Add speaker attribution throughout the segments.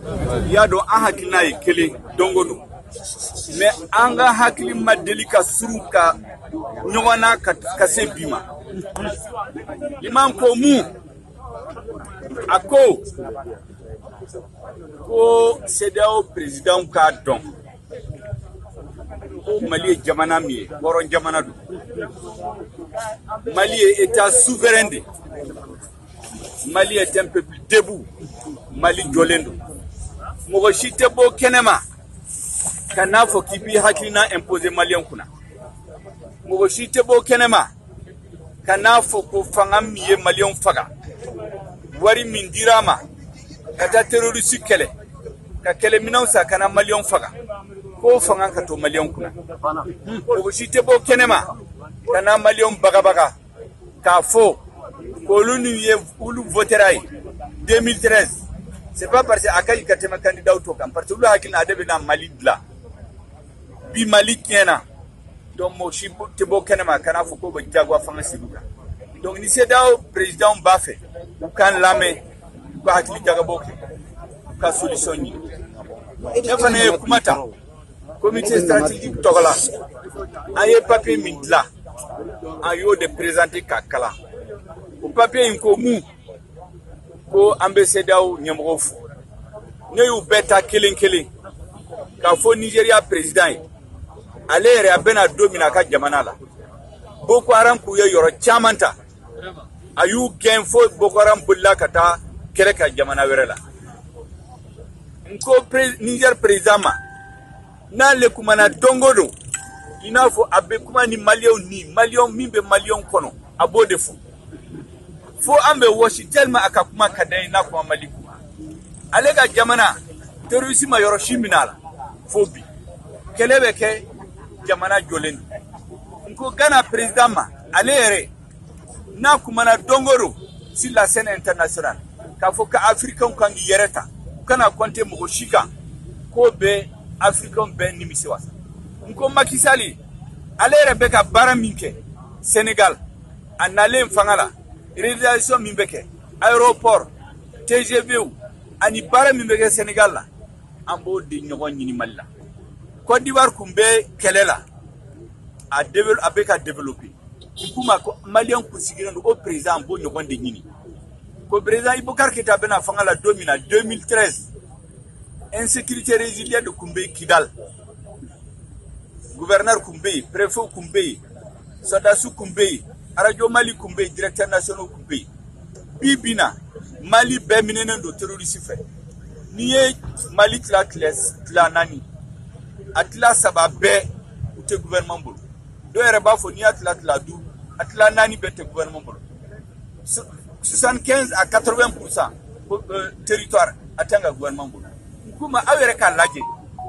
Speaker 1: I y'a dɔn, an hakilina ye kelen don o don, mais an ka hakili ma deli ka surun ka ɲɔgɔn na ka se bi ma. Liman ko mun? A ko ko CEDEAO président k'a dɔn ko Mali ye jamana min ye, hɔrɔn jamana don. Mali ye état souverain de. Mali est un peuple debout. Mali jɔlen don. Mɔgɔ si tɛ bɔ kɛnɛma ka n'a fɔ k'i b'i hakilina imposer maliyɛn kunna. Mɔgɔ si tɛ bɔ kɛnɛma ka n'a fɔ ko fanga min ye maliyɛnw faga, wari min dira a ma ka taa terroriste kɛlɛ, ka kɛlɛminɛnw san ka na maliyɛnw faga, k'o fanga ka to maliyɛnw kunna. Mɔgɔ si tɛ bɔ kɛnɛma ka na maliyɛnw bagabaga k'a fɔ k'olu ni ye olu votera ye 2013, c'est pas parce que a ka ɲi ka tɛmɛ candidat tɔ kan, parce que olu hakili la ale bɛna Mali dilan. Bi Mali tiɲɛna. Donc mɔgɔ si tɛ bɔ kɛnɛma ka n'a fɔ k'o bɛ jagoya fanga sigi u kan. Donc ni CEDEAO président b'a fɛ u k'an lamɛn, u ka hakili jagabɔ kɛ, u ka solution ɲini. Ne fana ye kuma ta comité stratégique tɔgɔ la. An ye papier min dilan, an y'o de présenter k'a kalan. O papier in ko mun? Ko an bɛ CEDEAO ɲɛmɔgɔw fo. Ne y'u bɛɛ ta kelen kelen k'a fɔ Nigéria président ye, ale yɛrɛ a bɛna don min na a ka jamana la, Boko Haram k'u ye yɔrɔ caman ta, a y'u gɛn fo Boko Haram bolila ka taa kɛlɛ ka jamana wɛrɛ la. N ko Niger président ma, n'ale kumana don o don, i n'a fɔ a bɛ kuma ni maliyɛnw, ni maliyɛnw min bɛ maliyɛnw kɔnɔ, a b'o de fɔ. Fo an bɛ wɔsi tellement a ka kuma ka d'an ye n'a kuma Mali kuma. Ale ka jamana, terrorisme ma yɔrɔ si minɛ a la fo bi. Kɛlɛ bɛ kɛ, jamana jɔlen don. N ko Ghana président ma, ale yɛrɛ n'a kumana don o don sur la scène internationale k'a fɔ ko africain kan k'i yɛrɛ ta, u kana compter mɔgɔ si kan, k'o bɛ africain bɛɛ nimisi wasa. N ko Macky Sall, ale yɛrɛ bɛ ka baara min kɛ Sénégal, a nalen fanga la, réalisation min bɛ kɛ, aéroport, TGV ani baara min bɛ kɛ Sénégal la, an b'o de ɲɔgɔn ɲini Mali la. Côte d'Ivoire kun bɛ kɛlɛ la, a a bɛ ka développer. N k'u ma ko maliyɛn kun sigilen don, o président b'o ɲɔgɔn de ɲini. Ko président Boubacar Keïta bɛna fanga la don min na 2013, insécurité résiduelle de kun bɛ Kidal. Gouverneur kun bɛ yen, préfet kun bɛ yen, sɔrɔdasiw kun bɛ yen, Radio Mali kun bɛ yen, directeur national kun bɛ yen. Bi bi na, Mali bɛɛ minɛnen don terroriste fɛ. N'i ye Mali tila tila naani, a tila saba bɛɛ u tɛ gouvernement bolo. Dɔw yɛrɛ b'a fɔ n'i y'a tila tila duuru, a tila naani bɛɛ tɛ gouvernement bolo. 75 à 80% territoire a tɛ an ka gouvernement bolo. N k'u ma, aw yɛrɛ k'a lajɛ,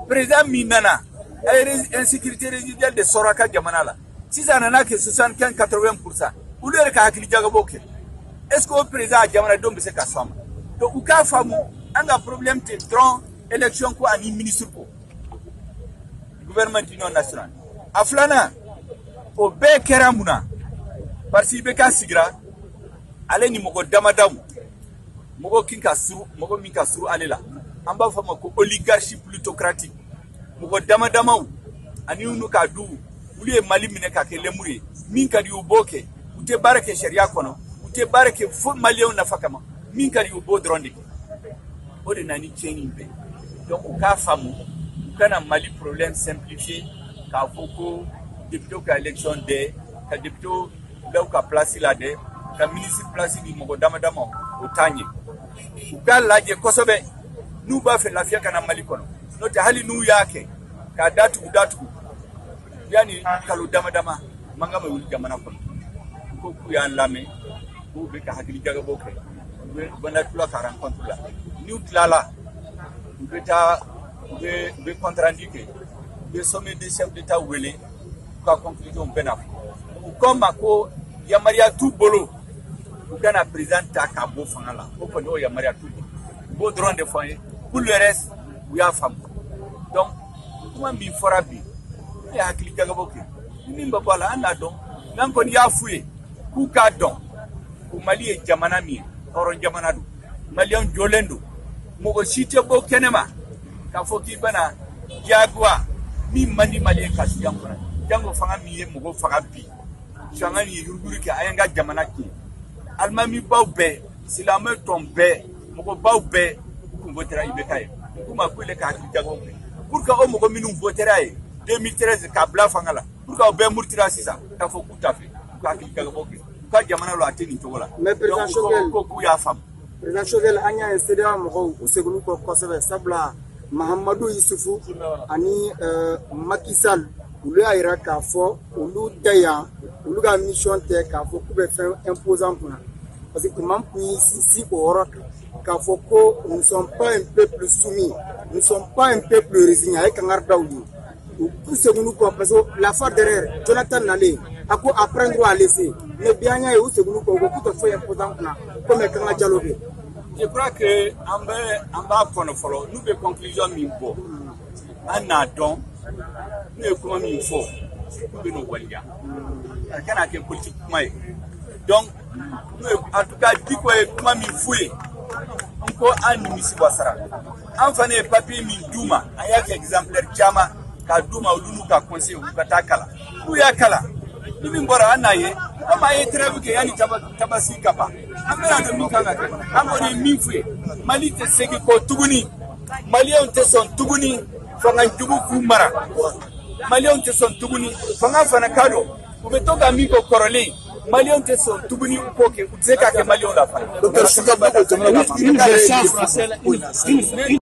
Speaker 1: président min nana, a ye insécurité résiduelle de sɔrɔ a ka jamana la, sisan a nana kɛ 75 80%. Olu yɛrɛ ka hakili jagabɔ kɛ, est ce que o président a jamanadenw bɛ se ka sɔn a ma? Donc u k'a faamu, an ka problème tɛ dɔrɔn élection ko ani ministre ko, gouvernement d'union nationale. A filanan, o bɛɛ kɛra mun na? Parce que IBK sigira, ale ni mɔgɔ damadaw, mɔgɔ kin ka suru, mɔgɔ min ka suru ale la, an b'a fɔ a ma ko oligarchie plutocratique, mɔgɔ dama damaw ani n'u ka du, olu ye Mali minɛ ka kɛ lemuru ye. Min ka di u b'o kɛ. U tɛ baara kɛ sariya kɔnɔ, u tɛ baara kɛ fo maliyɛnw nafa kama. Min ka di u b'o dɔrɔn de kɛ. O de nana ni tiɲɛni bɛɛ. Donc u k'a faamu, u kana Mali problème simplifier k'a fɔ ko député ka élection dɛ, ka député bila u ka place la dɛ, ka ministre place di mɔgɔ dama dama, o t'a ɲɛ. U k'a lajɛ kosɛbɛ n'u b'a fɛ lafiya ka na Mali kɔnɔ. N'o tɛ, hali n'u y'a kɛ k'a datugu datugu, yanni kalo dama dama mankan bɛ wuli jamana kɔnɔ. Ko k'u y'an lamɛn, k'u bɛ ka hakili jagabɔ kɛ, u bɛ bana tula ka rencontre la. N'u tilala, u bɛ taa, u bɛ compte rendu kɛ, u bɛ sommet des chefs d'État wele, u ka conclusion bɛɛ na fɔ. U ko n ma ko yamaruya t'u bolo u kana président ta k'a bɔ fanga la. O kɔni, o yamaruya t'u bolo. U b'o dɔrɔn de fɔ an ye. Pour le reste, u y'a faamu. Donc kuma min fɔra bi, ne ye hakili jagabɔ kɛ, ni min bɛ bɔ a la, an n'a dɔn. N'an kɔni y'a f'u ye k'u k'a dɔn ko Mali ye jamana min ye, hɔrɔn jamana don, maliyɛnw jɔlen don. Mɔgɔ si tɛ bɔ kɛnɛma k'a fɔ k'i bɛna diyagoya min man di Malien ka sigi an kunna. Jango fanga min ye mɔgɔ faga bi, fanga min ye yuruguyurugu kɛ, an y'an ka jamana tiɲɛ. Alimamibaw bɛɛ, silamɛ tɔn bɛɛ, mɔgɔbaw bɛɛ, u kun votera IBK ye. U k'u ma k'u ka hakili jagabɔ kɛ pour que o mɔgɔ minnu votera ye 2013 k'a bila fanga la, pour que o bɛɛ murutira sisan k'a fɔ k'u t'a fɛ, k'u ka hakili jagabɔ kɛ u ka jamana la, a tɛ nin cogo la.
Speaker 2: Mais président Choguel,
Speaker 1: ko k'u y'a faamu.
Speaker 2: Président Choguel, an y'a ye CEDEAO mɔgɔw u seginn'u kɔ kosɛbɛ, sabula Mahamadu Yusufu ani Macky Sall, olu y'a yira k'a fɔ olu tɛ yan, olu ka mission tɛ k'a fɔ k'u bɛ fɛn imposer an kunna, parce que imam kun y'i sinsin o yɔrɔ kan k'a fɔ ko nous ne sommes pas un peuple soumis, nous ne sommes pas un peuple résigné. A ye kangari da u ye, u seginn'u kɔ, parce que la fois derrière Jonathan nalen, a ko à prendre ou à laisser, mais bi an y'a ye u seginn'u kɔ, u ko k'u tɛ foyi imposer an kunna, komi Kanga Jalo bɛ.
Speaker 1: Je crois que an bɛ an b'a kɔnɔ fɔlɔ, n'u bɛ conclusion min bɔ, an n'a dɔn n'u ye kuma min fɔ k'u bɛ n'o waleya, a kana kɛ politique kuma ye. Donc n'u ye, en tout cas Dicko ye kuma min f'u ye, n ko an nimisi wasara. An fana ye papier min d'u ma, an y'a kɛ exemplaire caman k'a d'u ma, olu n'u ka conseil, u ka taa kalan. N'u y'a kalan, ni min bɔra, an n'a ye komi an ye trêve kɛ yanni Tabaski ka ban, an bɛna dɔn min kan ka kɛ. An kɔni ye min f'u ye, Mali tɛ segin kɔ tuguni, Maliyɛnw tɛ sɔn tuguni fanga jugu k'u mara, Maliyɛnw tɛ sɔn tuguni fanga fana ka don u bɛ to ka min kɛ kɔrɔlen, Maliyɛnw tɛ sɔn tuguni u k'o kɛ, u tɛ se k'a kɛ Maliyɛnw la fana.
Speaker 3: Docteur Choguel,
Speaker 4: Une version française, une